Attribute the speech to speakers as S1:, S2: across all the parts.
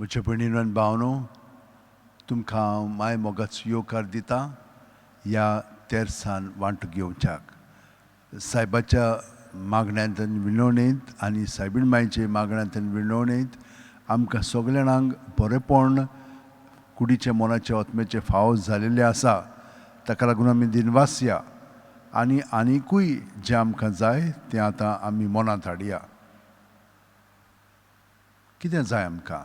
S1: म्हज्या भयणीनो आनी भावनो, तुमकां हांव माय मोगाचो येवकार दिता ह्या तेर्सान वांटो घेवच्याक. सायबाच्या मागण्यांत आनी विनवणेंत आनी सायबीण मायचे मागण्यांत आनी विनवणेंत आमकां सगल्या जाणांक बरेंपण कुडीचें मनाचें आत्म्याचें फावो जालेलें आसा. ताका लागून आमी दिनवासया आनी आनिकूय जें आमकां जाय तें आतां आमी मनांत हाडया. कितें जाय आमकां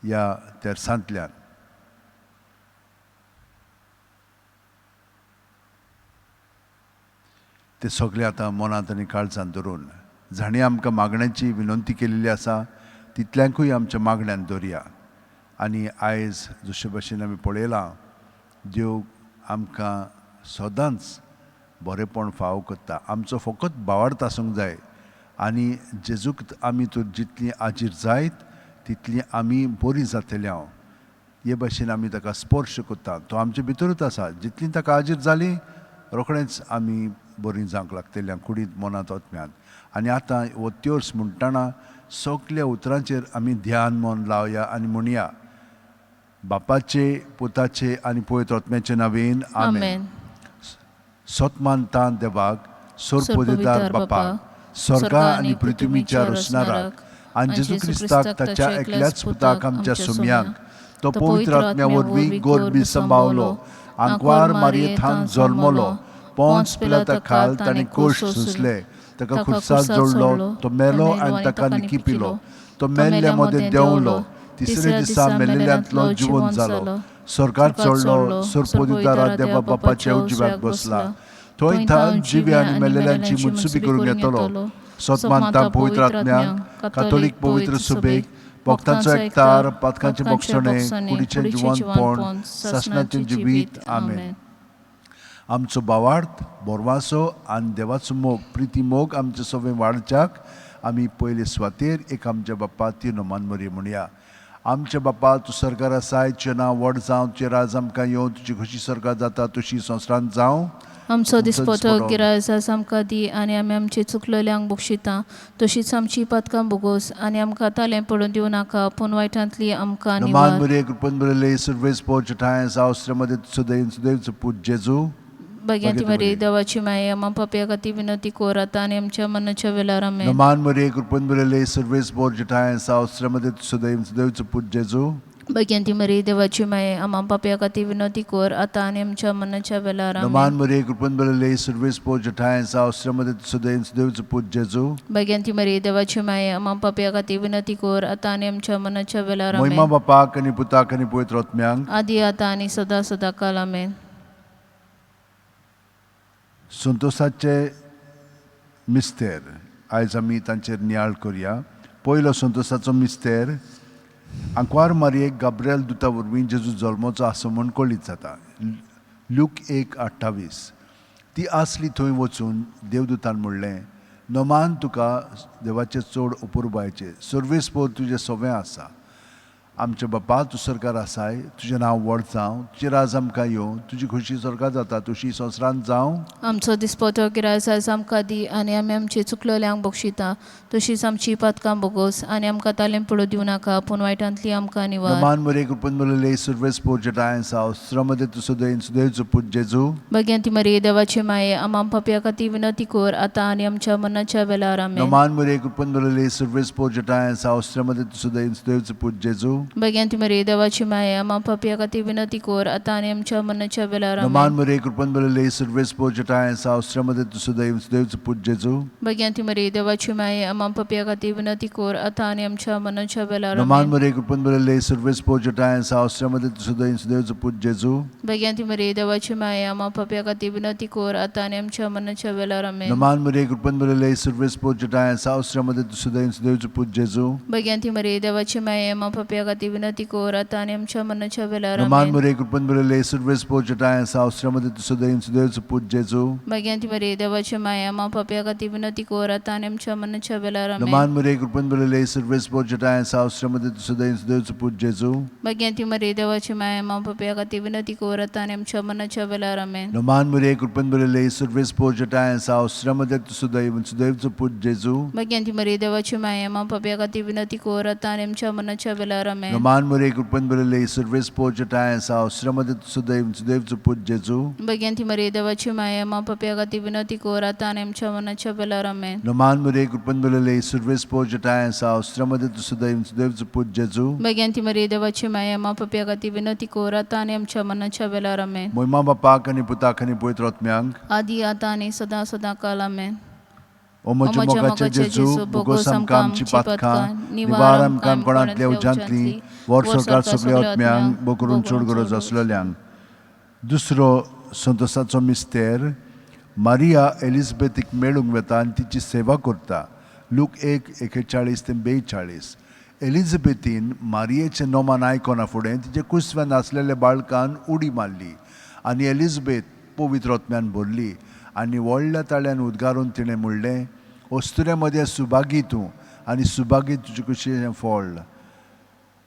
S1: ह्या तेर्सांतल्यान? ते सगळे आतां मनांत आनी काळजांत धरून जांणी आमकां मागण्याची विनंती केल्ली आसा तितल्यांकूय आमच्या मागण्यान दवरया. आनी आयज जशे भशेन आमी पळयलां, देव आमकां सदांच बरेंपण फावो करता. आमचो फकत भावार्थ आसूंक जाय आनी जेजूक आमी तर जितली आजीर जायत तितली आमी बरी जातली. हांव हे भशेन आमी ताका स्पर्श करता, तो आमचे भितरूच आसा. जितली ताका आजीर जाली रोखडेंच आमी बरीं जावंक लागतलीं कुडींत मनांत आत्म्यांत. आनी आतां हो त्योर्स म्हणटना सगल्या उतरांचेर आमी ध्यान मन लावया आनी म्हणया, बापाचे पुताचे आनी पवित्र आत्म्याचे नांवेन आमेन. सत मानता देवाक, सोरपोदेदार बापाक, स्वर्गा आनी पृथ्वीच्या रचणाराक, आनी जेजू क्रिस्ताक ताच्या एकल्याच पुताक आमच्या सुम्यांक, तो पवित्र आत्म्या वरवीं गोरबी संभावलो, आंकवार मारयेथान जल्मलो, पोंच पिलाता खाल ताणें कोश सोंसले, ताका खुर्साक जोडलो, तो मेलो आनी ताका निकिपिलो, तो मेल्ल्या मदें देंवलो, तिसऱ्या दिसा मेल्ल्यांतलो जिवन जालो, स्वर्गार चडलो, सोरपोदिदारा देवा बापाच्या उजव्याक बसला, थंय थावन जिव्या आनी मेल्ल्यांची मुत्सुबी करूंक येतलो. सत मानता पवित्र आत्म्याक, कातोलीक पवित्र सुबेक, भक्तांचो एकतार, पातकांचें बोगसणें, कुडीचें जिवनपण, सासणाचें जिवीत. आमेन. आमचो भावार्थ बोरवासो आनी देवाचो मोग, प्रिती मोग आमचे सगळें वाडच्याक आमी पयले सुवातेर एक आमच्या बाप्पा ती नमान मरी म्हणया. आमच्या बापा, तूं सरकार आसाय, तुजें नांव व्हड जावं, तुजें राज आमकां येवं, तुजी खोशी सरकार जाता तशी संवसारांत जावं.
S2: आमचो दिसपटो गिरायस आज आमकां दी आनी आमी आमची चुकलेल्यांक बक्षिता तशीच आमची पातकां भोगोस आनी आमकां तालें पडून दिवं नाका, पूण वायटांतली आमकां
S1: नमान
S2: निवार.
S1: मरिये, कृपेन भरिल्ले, सर्वेस पोर ठांय आसा, सुदैव सुदैवचो पूत जेजू.
S2: भाग्यांती मरिये, देवाची माया, आमा पापया खातीर विनंती कोर आतां आनी आमच्या मरणाच्या वेळार. आमेन.
S1: नमान मरिये, कृपेन भरिल्ले, सर्वेस पोर ठांय आसा, सुदैव सुदैवचो पूत जेजू.
S2: भाग्यांती मरिये, देवाची माया, आमा पापया खातीर विनंती कोर आतां आनी आमच्या मरणाच्या वेळार.
S1: नमान
S2: आमेन.
S1: मरिये, कृपेन भरिल्ले, सर्वेस पोर ठांय आसा, सुदैव सुदैवचो पूत जेजू.
S2: भाग्यांती मरिये, देवाची माया, आमा पापया खातीर विनंती कोर आतां आनी आमच्या मरणाच्या वेळार.
S1: महिमा
S2: आमेन.
S1: बापाक आनी पुताक आनी पवित्र आत्म्यांक,
S2: आदी आतां आनी सदां सदां काल. आमेन.
S1: संतोषाचे मिस्तेर आयज आमी तांचेर नियाळ करया. पयलो संतोषाचो मिस्तेर, आंकवार मारयेक गाब्रियल दुता वरवीं जेजू जल्मोचो आसा म्हूण कळीत जाता. लूक 1:28. ती आसली थंय वचून देवदूतान म्हणलें, नमान तुका देवाचें चड अपुरबायचें, सर्वेस पोर तुजें सवें आसा. आमच्या बापा, तूं सरकार आसाय, तुजें नांव व्हड जावं, तुजें राज आमकां येवं, तुजी खोशी सरकार जाता तशी संवसारांत जावं.
S2: आमचो दिसपटो गिरायस आज आमकां दी आनी आमी आमची चुकलेल्यांक बक्षिता तशीच आमची पातकां भोगोस आनी आमकां तालें पडूं दिवं नाका, पूण वायटांतली आमकां निवार.
S1: नमान मरिये, कृपेन भरिल्ले, सर्वेस पोर ठांय आसा, श्रमदे तूं सुदैव सुदैवचो पूत जेजू.
S2: भाग्यांती मरिये, देवाची माये, आमा पापया खातीर विनंती कोर आतां आनी आमच्या मरणाच्या वेळार. आमेन.
S1: नमान मरिये, कृपेन भरिल्ले, सर्वेस पोर ठांय आसा, श्रमदे तूं सुदैव सुदैवचो पूत जेजू.
S2: भाग्यांती मरिये, देवाची माये, आमा पापया खातीर विनंती कोर आतां आनी आमच्या मरणाच्या वेळार.
S1: नमान
S2: आमेन.
S1: मरिये, कृपेन भरिल्ले, सर्वेस पोर ठांय आसा, श्रमदे तूं सुदैव सुदैवचो पूत जेजू.
S2: भाग्यांती मरिये, देवाची माये, आमा पापया खातीर विनंती कोर आतां आनी आमच्या मरणाच्या वेळार.
S1: नमान
S2: आमेन.
S1: मरिये, कृपेन भरिल्ले, सर्वेस पोर ठांय आसा, श्रमदे तूं सुदैव सुदैवचो पूत जेजू.
S2: भाग्यांती मरिये, देवाची माये, आमा पापया खातीर विनंती कोर आतां आनी आमच्या मरणाच्या वेळार. आमेन.
S1: नमान मरिये, कृपेन भरिल्ले, सर्वेस पोर ठांय आसा, श्रमदे तूं सुदैव सुदैवचो पूत जेजू.
S2: भाग्यांती मरिये, देवाची माये, आमा पापया खातीर विनंती कोर आतां आनी आमच्या मरणाच्या वेळार.
S1: नमान
S2: आमेन.
S1: मरिये, कृपेन भरिल्ले, सर्वेस पोर ठांय आसा, श्रमदे तूं सुदैव सुदैवचो पूत जेजू.
S2: भाग्यांती मरिये, देवाची माये, आमा पापया खातीर विनंती कोर आतां आनी आमच्या मरणाच्या वेळार. आमेन.
S1: नमान मरिये, कृपेन भरिल्ले, सर्वेस पोर ठांय आसा, श्रमदे तूं सुदैव सुदैवचो पूत जेजू.
S2: भाग्यांती मरिये, देवाची माये, आमा पापया खातीर विनंती कोर आतां आनी आमच्या मरणाच्या वेळार. आमेन.
S1: नमान मरिये, कृपेन भरिल्ले, सर्वेस पोर ठांय आसा, श्रमदे तूं सुदैव सुदैवचो पूत जेजू.
S2: भाग्यांती मरिये, देवाची माये, आमा पापया खातीर विनंती कोर आतां आनी आमच्या मरणाच्या वेळार. आमेन. आमेन.
S1: नमान मरे कृपेन भरिल्ले सर्वेस्पोर ठांय आसा ऑस्ट्रियामध्ये सुदैव सुदैवचो पूत जेजू.
S2: भगिनी मरिये देवाची माया मा पापया खातीर विनवती कर आतां आनी आमच्या मरणाच्या वेळार. आमेन.
S1: नमान मरे कृपेन भरिल्ले सर्वेस्पोर ठांय आसा ऑस्ट्रियामध्ये सुदैव सुदैवचो पूत जेजू.
S2: भगिनी मरिये देवाची माया मा पापया खातीर विनवती कर आतां आनी आमच्या मरणाच्या वेळार. आमेन.
S1: मोहिमा बापाक आनी पुताक आनी पवित्र आत्म्यांक.
S2: आदी आतां आनी सदां सदां काल. आमेन.
S1: ओ म्हज्या मोगाचे जेजू, बोगोस आमकां आमची पातकां, निवार आमकां कोणांतल्या उज्यांतली, वर सरकार सगळ्या आत्म्यांक, बोकरून चड गरज आसलेल्यांक. दुसरो संतोसाचो मिस्तेर, मारिया एलिझाबेथीक मेळूंक वता आनी तिची सेवा करता. लूक 1:41 ते 42. एलिझाबेथीन मारियेचें नोमान आयकना फुडें तिचे कुसव्यान आसलेल्या बाळकान उडी मारली आनी एलिझाबेथ पवित्र आत्म्यान भरली आनी व्हडल्या ताळ्यान उद्गारून तिणें म्हणलें, अस्तुऱ्या मदें सुभागी तूं आनी सुभागी तुजे कुशीचें फळ.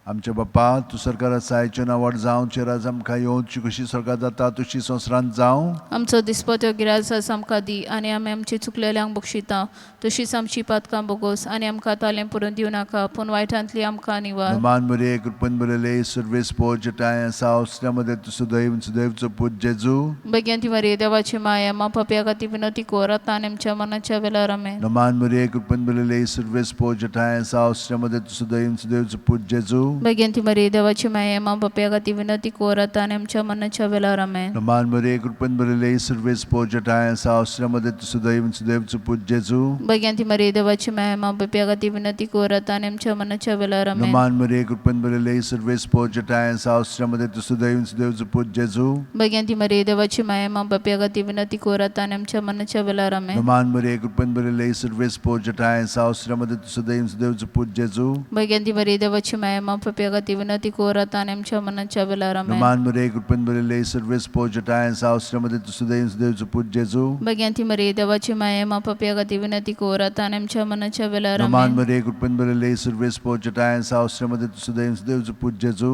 S1: आमच्या बापा, तूं सरकारा सायचें नांवार जावं, चेराज आमकां येवची, कशी सरकार जाता तुशी संवसारांत जावं.
S2: आमचो दिसपत्यो गिराज आमकां दी आनी आमी आमची चुकलेल्यांक बक्षिता तशीच आमची पातकां बोगोस आनी आमकां तालें पुरून दिवं नाका, पूण वायटांतली आमकां निवार.
S1: नमान मरे कृपेन भरिल्ले सर्वेस्पोर ठांय आसा ऑस्ट्रियामध्ये तूं सुदैव सुदैवचो पूत जेजू.
S2: भगिनी मरिये देवाची माया मा पापया खातीर विनवती कर आतां आनी आमच्या मरणाच्या वेळार. आमेन.
S1: नमान मरे कृपेन भरिल्ले सर्वेस्पोर ठांय आसा ऑस्ट्रियामध्ये तूं सुदैव सुदैवचो पूत जेजू.
S2: भगिनी मरिये देवाची माया मा पापया खातीर विनवती कर आतां आनी आमच्या मरणाच्या वेळार. आमेन.
S1: नमान मरे कृपेन भरिल्ले सर्वेस्पोर ठांय आसा ऑस्ट्रियामध्ये तूं सुदैव सुदैवचो पूत जेजू.
S2: भगिनी मरिये देवाची माया मा पापया खातीर विनवती कर आतां आनी आमच्या मरणाच्या वेळार. आमेन.
S1: नमान मरे कृपेन भरिल्ले सर्वेस्पोर ठांय आसा ऑस्ट्रियामध्ये तूं सुदैव सुदैवचो पूत जेजू.
S2: भगिनी मरिये देवाची माया मा पापया खातीर विनवती कर आतां आनी आमच्या मरणाच्या वेळार. आमेन.
S1: नमान मरे कृपेन भरिल्ले सर्वेस्पोर ठांय आसा ऑस्ट्रियामध्ये तूं सुदैव सुदैवचो पूत जेजू.
S2: भगिनी मरिये देवाची माया मा पापया खातीर विनवती कर आतां आनी आमच्या मरणाच्या वेळार. आमेन.
S1: नमान मरे कृपेन भरिल्ले सर्वेस्पोर ठांय आसा ऑस्ट्रियामध्ये तूं सुदैव सुदैवचो पूत जेजू.
S2: भगिनी मरिये देवाची माया मा पापया खातीर विनवती कर आतां आनी आमच्या मरणाच्या वेळार.
S1: नमान
S2: आमेन.
S1: मरे कृपेन भरिल्ले सर्वेस्पोर ठांय आसा ऑस्ट्रियामध्ये तूं सुदैव सुदैवचो पूत जेजू.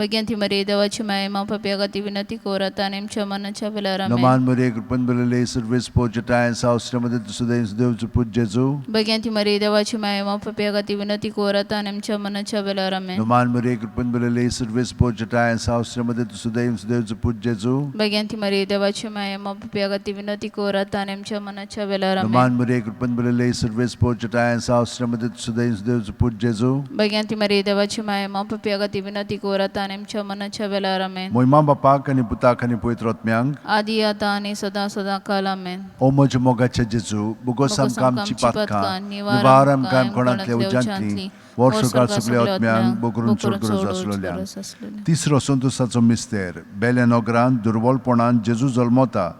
S2: भगिनी मरिये देवाची माया मा पापया खातीर विनवती कर आतां आनी आमच्या मरणाच्या वेळार. आमेन.
S1: नमान मरे कृपेन भरिल्ले सर्वेस्पोर ठांय आसा ऑस्ट्रियामध्ये तूं सुदैव सुदैवचो पूत जेजू.
S2: भगिनी मरिये देवाची माया मा पापया खातीर विनवती कर आतां आनी आमच्या मरणाच्या वेळार. आमेन.
S1: नमान मरे कृपेन भरिल्ले सर्वेस्पोर ठांय आसा ऑस्ट्रियामध्ये तूं सुदैव सुदैवचो पूत जेजू.
S2: भगिनी मरिये देवाची माया मा पापया खातीर विनवती कर आतां आनी आमच्या मरणाच्या वेळार. आमेन.
S1: नमान मरे कृपेन भरिल्ले सर्वेस्पोर ठांय आसा ऑस्ट्रियामध्ये तूं सुदैव सुदैवचो पूत जेजू.
S2: भगिनी मरिये देवाची माया मा पापया खातीर विनवती कर आतां आनी आमच्या मरणाच्या वेळार. आमेन.
S1: मोहिमा बापाक आनी पुताक आनी पवित्र आत्म्यांक.
S2: आदी आतां आनी सदां सदां काल. आमेन.
S1: ओ म्हज्या मोगाचे जेजू, बोगोस आमकां आमची पातकां, निवार आमकां कोणांतल्या उज्यांतली, वर सरकार सगळ्या आत्म्यांक, बोकरून चड गरज आसलेल्यांक. तिसरो संतोसाचो मिस्तेर, बेल्या नगरांत दुर्बलपणान जेजू जल्मता.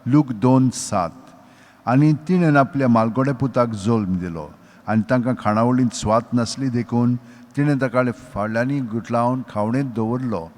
S1: लूक 2:7. आनी तिणें आपल्या मालगोड्या पुताक जल्म दिलो आनी तांकां खाणावळींत स्वात नासली देखून तिणें ताका फाळ्यांनी गुटलावन खावणेंत दवरलो.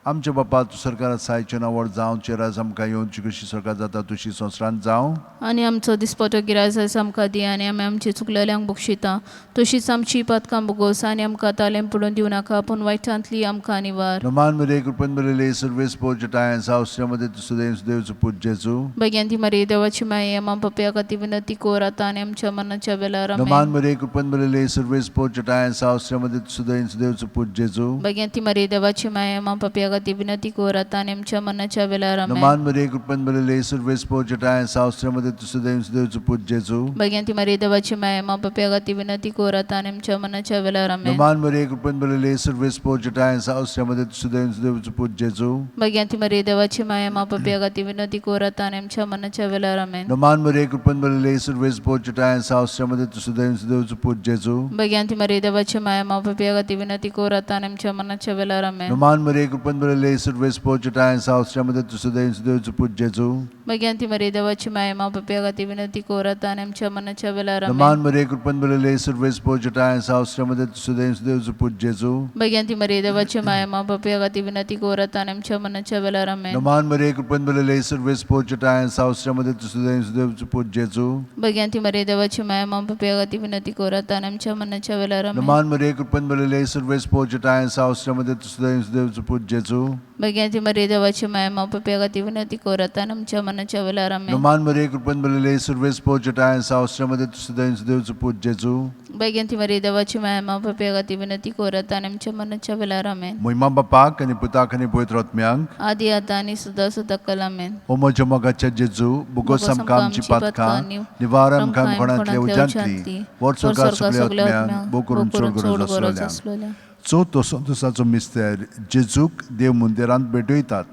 S1: आमच्या बापा, तूं सरकारात सायचें नांवार जावं, चेराज आमकां येवची, कशी सरकार जाता तुशी संवसारांत जावं.
S2: आनी आमचो दिसपटो गिराज आमकां दी आनी आमी आमची चुकलेल्यांक बक्षिता तशीच आमची पातकां बोगोस आनी आमकां तालें पडून दिवं नाका, पूण वायटांतली आमकां निवार.
S1: नमान मरे कृपेन भरिल्ले सर्वेस्पोर ठांय आसा ऑस्ट्रियामध्ये तूं सुदैव सुदैवचो पूत जेजू.
S2: भगिनी मरिये देवाची माया मा पापया खातीर विनवती कर आतां आनी आमच्या मरणाच्या वेळार.
S1: नमान
S2: आमेन.
S1: मरे कृपेन भरिल्ले सर्वेस्पोर ठांय आसा ऑस्ट्रियामध्ये तूं सुदैव सुदैवचो पूत जेजू.
S2: भगिनी मरिये देवाची माया मा पापया खातीर विनवती कर आतां आनी आमच्या मरणाच्या वेळार. आमेन.
S1: नमान मरे कृपेन भरिल्ले सर्वेस्पोर ठांय आसा ऑस्ट्रियामध्ये तूं सुदैव सुदैवचो पूत जेजू.
S2: भगिनी मरिये देवाची माया मा पापया खातीर विनवती कर आतां आनी आमच्या मरणाच्या वेळार. आमेन.
S1: नमान मरे कृपेन भरिल्ले सर्वेस्पोर ठांय आसा ऑस्ट्रियामध्ये तूं सुदैव सुदैवचो पूत जेजू.
S2: भगिनी मरिये देवाची माया मा पापया खातीर विनवती कर आतां आनी आमच्या मरणाच्या वेळार. आमेन.
S1: नमान मरे कृपेन भरिल्ले सर्वेस्पोर ठांय आसा ऑस्ट्रियामध्ये तूं सुदैव सुदैवचो पूत जेजू.
S2: भगिनी मरिये देवाची माया मा पापया खातीर विनवती कर आतां आनी आमच्या मरणाच्या वेळार. आमेन.
S1: नमान मरे कृपेन भरिल्ले सर्वेस्पोर ठांय आसा ऑस्ट्रियामध्ये तूं सुदैव सुदैवचो पूत जेजू.
S2: भगिनी मरिये देवाची माया मा पापया खातीर विनवती कर आतां आनी आमच्या मरणाच्या वेळार. आमेन.
S1: नमान मरे कृपेन भरिल्ले सर्वेस्पोर ठांय आसा ऑस्ट्रियामध्ये तूं सुदैव सुदैवचो पूत जेजू.
S2: भगिनी मरिये देवाची माया मा पापया खातीर विनवती कर आतां आनी आमच्या मरणाच्या वेळार. आमेन.
S1: नमान मरे कृपेन भरिल्ले सर्वेस्पोर ठांय आसा ऑस्ट्रियामध्ये तूं सुदैव सुदैवचो पूत जेजू.
S2: भगिनी मरिये देवाची माया मा पापया खातीर विनवती कर आतां आनी आमच्या मरणाच्या वेळार. आमेन.
S1: नमान मरे कृपेन भरिल्ले सर्वेस्पोर ठांय आसा ऑस्ट्रियामध्ये तूं सुदैव सुदैवचो पूत जेजू. जेजू.
S2: भगिनी मरिये देवाची माया मा पप्या खातीर विनंती कर आतां आनी आमच्या मनाच्या वेळार. आमेन.
S1: नोमान मरिये, कृपेन भरलेले, सुर्वेस पोचटाय सावस्त्रमध्ये सुदैव सुदैवचो पूत जेजू.
S2: भगिनी मरिये देवाची माया मा पप्या खातीर विनंती कर आतां आनी आमच्या मनाच्या वेळार. आमेन.
S1: मोहिमा बापाक आनी पुताक आनी पवित्र आत्म्यांक.
S2: आदी आतां आनी सुद्दां सुद्दां कल. आमेन.
S1: ओ म्हज्या मोगाच्या जेजू, बोगोस आमकां आमची पातकां, निवार आमकां कोणांतल्या उज्यांतली, वर स्वर्गा सगल्या आत्म्यांक, भोव करून चड गरज आसलेल्यांक. चवथो संतोसाचो मिस्तेर, जेजूक देव मंदिरांत भेटयतात.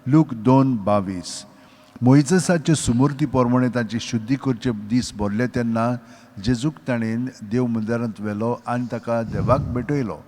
S1: लूक 2:22. मोयजेसाचे सुमूर्ती प्रमाणे तांची शुद्धी करचे दीस भरले तेन्ना जेजूक ताणें देव मंदिरांत व्हेलो आनी ताका देवाक भेटयलो.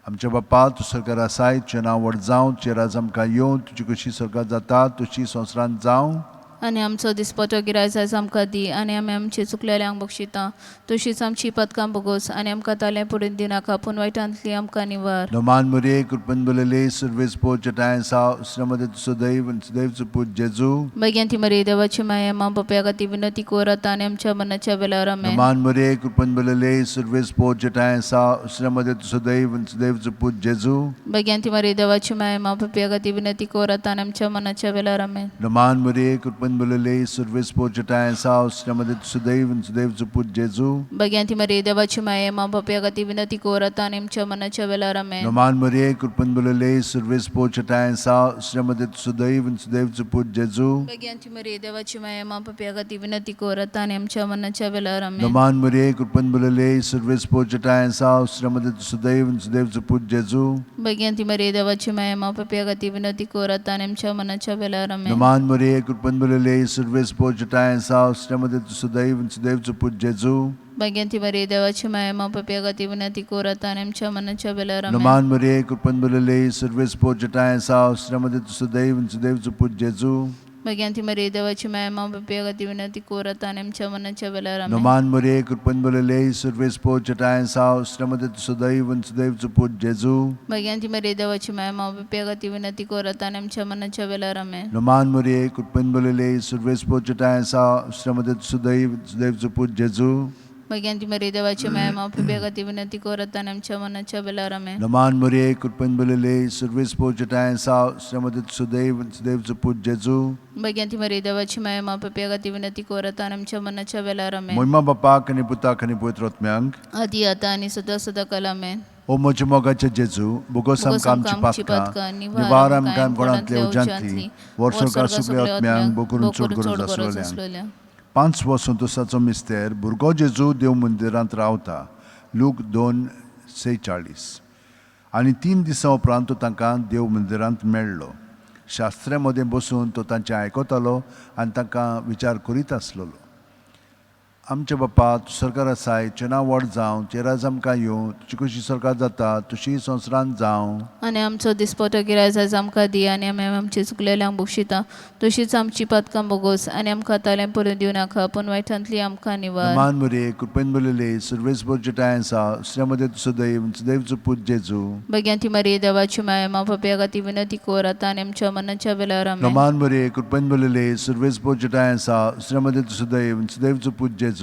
S1: आमच्या बापा, तूं सरकार आसाय, तुजें नांव व्हड जावं, तुजें राज आमकां येवं, तुजी कशी सरकार जाता तशी संवसारांत जावं.
S2: आनी आमचो दिसपटो गिरायस आयज आमकां दी आनी आमी आमचे चुकलेल्यांक बक्षिता तशीच आमची पदकां बगोस आनी आमकां तालें पडून दिनाका पूण वायटांतली आमकां निवार.
S1: नोमान मुरे, कृपन बलेले, सुर्वेस पो चटाय साव श्रमदे सुदैव सुदैव पूत जेजू.
S2: भगिनी मरिये देवाची माया मा पप्या खातीर विनंती कर आतां आनी आमच्या मनाच्या वेळार. आमेन.
S1: नोमान मुरे, कृपन बलेले, सुर्वेस पो चटाय साव श्रमदे सुदैव सुदैव पूत जेजू.
S2: भगिनी मरिये देवाची माया मा पप्या खातीर विनंती कर आतां आनी आमच्या मनाच्या वेळार. आमेन.
S1: नोमान मुरे, कृपन बलेले, सुर्वेस पो चटाय साव श्रमदे सुदैव सुदैव पूत जेजू.
S2: भगिनी मरिये देवाची माया मा पप्या खातीर विनंती कर आतां आनी आमच्या मनाच्या वेळार. आमेन.
S1: नोमान मुरे, कृपन बलेले, सुर्वेस पो चटाय साव श्रमदे सुदैव सुदैव पूत जेजू.
S2: भगिनी मरिये देवाची माया मा पप्या खातीर विनंती कर आतां आनी आमच्या मनाच्या वेळार. आमेन.
S1: नोमान मुरे, कृपन बलेले, सुर्वेस पो चटाय साव श्रमदे सुदैव सुदैव पूत जेजू.
S2: भगिनी मरिये देवाची माया मा पप्या खातीर विनंती कर आतां आनी आमच्या मनाच्या वेळार. आमेन.
S1: नोमान मुरे, कृपन बलेले, सुर्वेस पो चटाय साव श्रमदे सुदैव सुदैव पूत जेजू.
S2: भगिनी मरिये देवाची माया मा पप्या खातीर विनंती कर आतां आनी आमच्या मनाच्या वेळार. आमेन.
S1: नोमान मुरे, कृपन बलेले, सुर्वेस पो चटाय साव श्रमदे सुदैव सुदैव पूत जेजू.
S2: भगिनी मरिये देवाची माया मा पप्या खातीर विनंती कर आतां आनी आमच्या मनाच्या वेळार. आमेन.
S1: नोमान मुरे, कृपन बलेले, सुर्वेस पो चटाय साव श्रमदे सुदैव सुदैव पूत जेजू.
S2: भगिनी मरिये देवाची माया मा पप्या खातीर विनंती कर आतां आनी आमच्या मनाच्या वेळार. आमेन.
S1: नोमान मुरे, कृपन बलेले, सुर्वेस पो चटाय साव श्रमदे सुदैव सुदैव पूत जेजू.
S2: भगिनी मरिये देवाची माया मा पप्या खातीर विनंती कर आतां आनी आमच्या मनाच्या वेळार. आमेन.
S1: नोमान मुरे, कृपन बलेले, सुर्वेस पो चटाय साव श्रमदे सुदैव सुदैव पूत जेजू.
S2: भगिनी मरिये देवाची माया मा पप्या खातीर विनंती कर आतां आनी आमच्या मनाच्या वेळार. आमेन.
S1: मोहिमा बापाक आनी पुताक आनी पवित्र आत्म्यांक.
S2: आदी आतां आनी सदां सदां कल. आमेन.
S1: ओ म्हज्या मोगाचे जेजू, बोगोस आमकां आमची पातकां, निवार आमकां कोणांतल्या उज्यांतली, वर्सोकार सगल्या आत्म्यांक, भोव करून चड गरज आसलेल्यांक. पांचवो संतोसाचो मिस्तेर, भुरगो जेजू देव मंदिरांत रावता. लूक 2:46. आनी 3 दिसां उपरांत तो तांकां देव मंदिरांत मेळ्ळो. शास्त्र्या मदें बसून तो तांचें आयकतालो आनी तांकां विचार करीत आसलेलो. आमच्या बापा, तूं सरकार आसाय, तुजें नांव व्हड जावं, तुजें राज आमकां येवं, तुजी कशी सरकार जाता तशी संवसारांत जावं.
S2: आनी आमचो दिसपटो गिरायस आयज आमकां दी आनी आमी आमचे चुकलेल्यांक बक्षिता तशीच आमची पातकां बोगोस आनी आमकां तालें पडून दिवं नाका पूण वायटांतली आमकां निवार.
S1: नमान मुरे, कृपेन बरलेले, सुर्वेस बोर्जटाय आसा, श्रीमदे सुदैव सुदैवचो पूत जेजू.
S2: भगिनी मरिये देवाची माया मा पप्या खातीर विनंती कर आतां आनी आमच्या मनाच्या वेळार. आमेन.
S1: नमान मुरे, कृपेन बरलेले, सुर्वेस बोर्जटाय आसा, श्रीमदे सुदैव सुदैवचो पूत जेजू.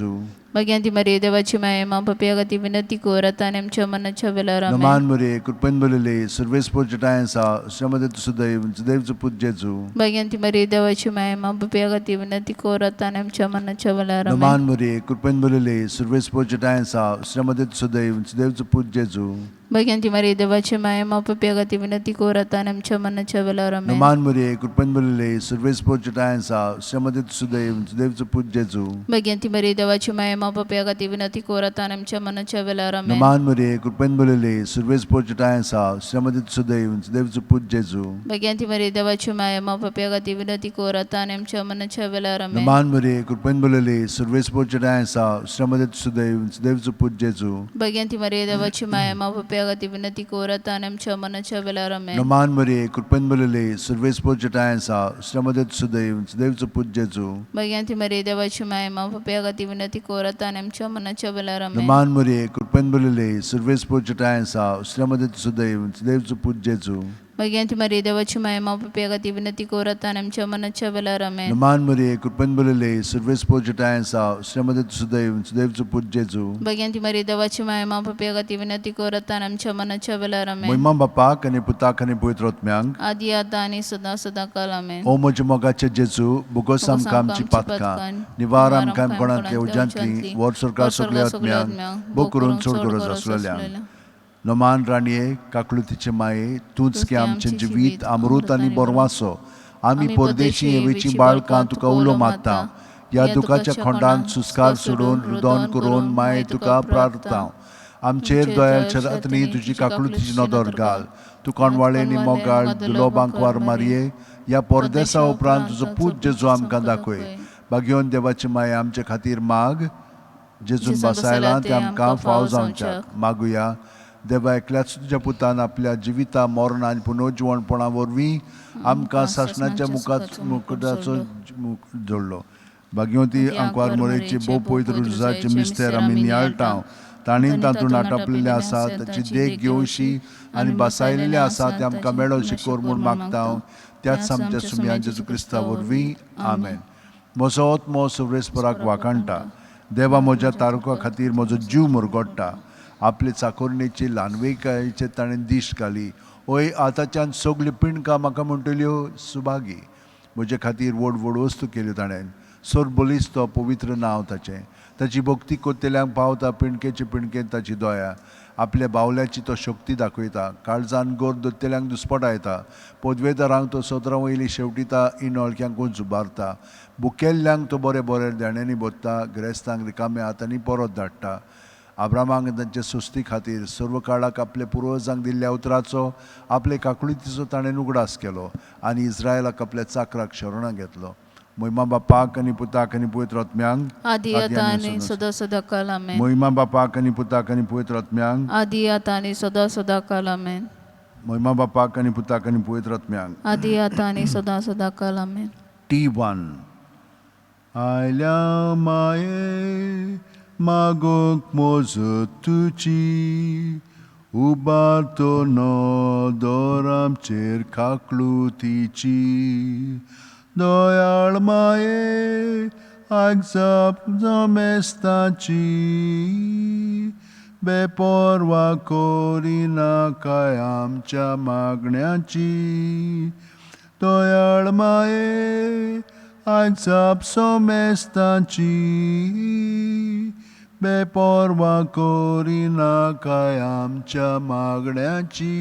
S2: भगिनी मरिये देवाची माया मा पप्या खातीर विनंती कर आतां आनी आमच्या मनाच्या वेळार. आमेन.
S1: नमान मुरे, कृपेन बरलेले, सुर्वेस बोर्जटाय आसा, श्रीमदे सुदैव सुदैवचो पूत जेजू.
S2: भगिनी मरिये देवाची माया मा पप्या खातीर विनंती कर आतां आनी आमच्या मनाच्या वेळार. आमेन.
S1: नमान मुरे, कृपेन बरलेले, सुर्वेस बोर्जटाय आसा, श्रीमदे सुदैव सुदैवचो पूत जेजू.
S2: भगिनी मरिये देवाची माया मा पप्या खातीर विनंती कर आतां आनी आमच्या मनाच्या वेळार. आमेन.
S1: नमान मुरे, कृपेन बरलेले, सुर्वेस बोर्जटाय आसा, श्रीमदे सुदैव सुदैवचो पूत जेजू.
S2: भगिनी मरिये देवाची माया मा पप्या खातीर विनंती कर आतां आनी आमच्या मनाच्या वेळार. आमेन.
S1: नमान मुरे, कृपेन बरलेले, सुर्वेस बोर्जटाय आसा, श्रीमदे सुदैव सुदैवचो पूत जेजू.
S2: भगिनी मरिये देवाची माया मा पप्या खातीर विनंती कर आतां आनी आमच्या मनाच्या वेळार. आमेन.
S1: नमान मुरे, कृपेन बरलेले, सुर्वेस बोर्जटाय आसा, श्रीमदे सुदैव सुदैवचो पूत जेजू.
S2: भगिनी मरिये देवाची माया मा पप्या खातीर विनंती कर आतां आनी आमच्या मनाच्या वेळार. आमेन.
S1: नमान मुरे, कृपेन बरलेले, सुर्वेस बोर्जटाय आसा, श्रीमदे सुदैव सुदैवचो पूत जेजू.
S2: भगिनी मरिये देवाची माया मा पप्या खातीर विनंती कर आतां आनी आमच्या मनाच्या वेळार. आमेन.
S1: नमान मुरे, कृपेन बरलेले, सुर्वेस बोर्जटाय आसा, श्रीमदे सुदैव सुदैवचो पूत जेजू.
S2: भग्यांती मरिये देवाची माय मा पप्या खातीर विनंती कर आतां आनी आमच्या मनाच्या वेळार. आमेन.
S1: नमान मरिये, कृपेन भरिल्ले, सर्वेस्पोर जटाय आसा, श्रीमती सुदैव सुदैवचो पूत जेजू.
S2: भग्यांती मरिये देवाची माय मा पप्या खातीर विनंती कर आतां आनी आमच्या मनाच्या वेळार. आमेन.
S1: महिमा बापाक आनी पुताक आनी पवित्र आत्म्यांक.
S2: आदी आतां आनी सदां सदां काल. आमेन.
S1: ओ म्हज्या मोगाचे जेजू, बोगोस आमकां आमची पातकां, निवार आमकां कोणांतल्या उज्यांतली, वर सरकार सगल्या आत्म्यांक, भोग करून चड गरज आसलेल्यांक. नमान राणये, काकळुतीचे माये, तूंच की आमचें जिवीत अमृत आनी बरवासो. आमी परदेशी हेवेची बाळकां तुका उलो मारता. ह्या दुखाच्या खोंडांत सुस्कार सोडून रुदन करून माये तुका प्रार्थता. आमचेर दयाळ रातनी तुजी काकळुतीची नदर घाल. तूं कोणवाळे आनी मोगाळ दुलोबांकवार मारये, ह्या परदेसा उपरांत तुजो पूत जेजू आमकां दाखय. बागेवन देवाची माया आमचे खातीर माग, जेजून बसायला ते आमकां फाव जावच्याक. मागुया. देवा, एकल्याच तुज्या पुतान आपल्या जिविता, मरण आनी पुनर्जिवणपणा वरवीं आमकां सासणाच्या मुखार मुकुटाचो जोडलो. भाग्यवती आंकवार मोरेची भोव पवित्र रुजाचे मिस्तेर आमी नियाळटा. तांणी तातूंत आटापलेले आसा ताची देख घेवशी आनी बसायलेले आसा ते आमकां मेळो शिकोर म्हूण मागता, त्याच आमच्या सुमया जेजू क्रिस्ता वरवीं. आमेन. म्हजो आत्मो सुरेस्पराक वाखाणटा. देवा म्हज्या तारुका खातीर म्हजो जीव मुरगोडटा. आपले चाकोरणेची ल्हानवेकायेचे ताणें दिश्ट घाली. ओय, आतांच्यान सगल्यो पिंडकां म्हाका म्हणटल्यो सुभागी. म्हजे खातीर व्हड व्हड वस्तू केल्यो ताणें. सर बलिस्त तो पवित्र नांव ताचें. ताची भक्ती कोत्तेल्यांक पावता पिंडकेचे पिंडकेंत ताची दया. आपल्या बावल्याची तो शक्ती दाखयता. काळजान गोर दोत्तेल्यांक दुस्पटायता. पदवेदारांक तो सदरां वयली शेवटिता, इनोळक्यांकूच उबारता. बुकेल्ल्यांक तो बरे बरे देण्यांनी भरता, गिरेस्तांक रिकाम्या हातांनी परत धाडटा. आब्रामाक तांचे सुस्ती खातीर सर्व काळाक आपल्या पुर्वजांक दिल्ल्या उतराचो, आपले काकुळतीचो ताणें उगडास केलो आनी इस्रायलाक आपल्या चाकराक शरणां घेतलो. महिमा बापाक आनी पुताक आनी पवित्र आत्म्यांक.
S2: आदी आतां आनी सदां सदां काल. आमेन.
S1: महिमा बापाक आनी पुताक आनी पवित्र आत्म्यांक.
S2: आदी आतां आनी सदां सदां काल. आमेन.
S1: महिमा बापाक आनी पुताक आनी पवित्र आत्म्यांक.
S2: आदी आतां आनी सदां सदां काल. आमेन.
S1: T1. आयल्या माये मागूंक मजत तुजी, उबारतो नदर आमचेर काकळुतीची. दयाळ माये आयक जाप जमेस्ताची, बेपर्वा करिनाकाय आमच्या मागण्याची. दयाळ माये आयक जाप सोमेस्ताची, बेपर्वा करिनाकाय आमच्या मागण्याची.